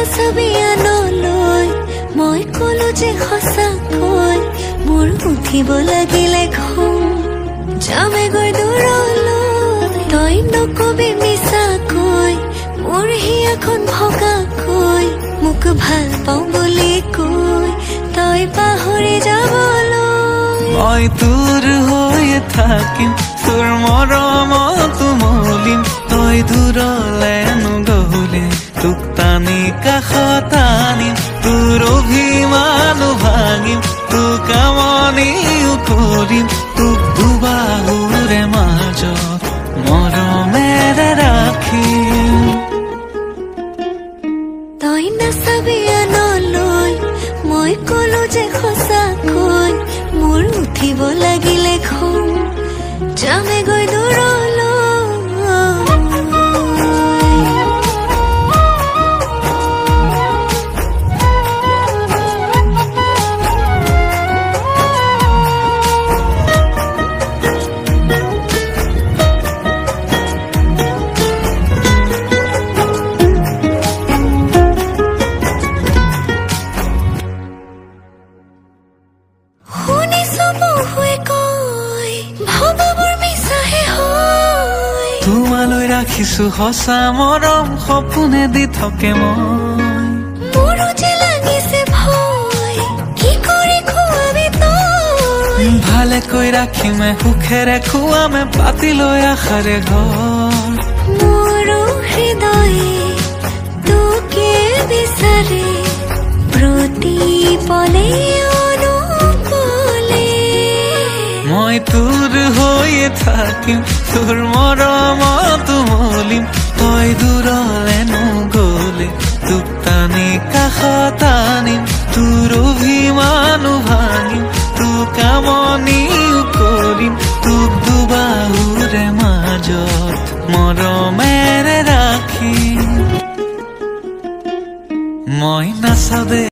নাচাবি আনলৈ, মই কলো যে সঁচাকৈ মোৰ উঠিব লাগিলে খং, যামে গৈ দূৰলৈ। তই নকবি মিছাকৈ, মোৰ হিয়াখন ভগাকৈ, মোক ভাল পাওঁ বুলি কৈ তই পাহৰি যাবলৈ। মই তোৰ হৈয়ে থাকিম, তোৰ মৰমত মলিম, তই দূৰলে নগলে তোক টানি কাষত আনিম, তোৰ অভিমানো ভাঙিম, তোক আমনিও কৰিম, তোক দুবাহুৰে মাজত মৰমেৰে ৰাখিম। তই নাচাবি আনলৈ, মই কলো যে সঁচাকৈ মোৰ উঠিব লাগিলে খং, যামে গৈ দূৰলৈ। শুনিছো বহুৱে কয় ভবাবোৰ মিছাহে হয়, তোমালৈ ৰাখিছো সঁচা মৰম, সপোনে দি থকে মই। মোৰো যে লাগিছে ভয়, কি কৰি খুৱাবি তই? ভালেকৈ ৰাখিমে, সুখেৰে খুৱামে, পাতি লৈ আশাৰে ঘৰ। মোৰো হৃদয়ে তোকে বিচাৰে, প্ৰতি পলে অনুপলে। মই তোৰ হৈয়ে থাকিম, তোৰ মৰমত মলিম, তই দূৰলে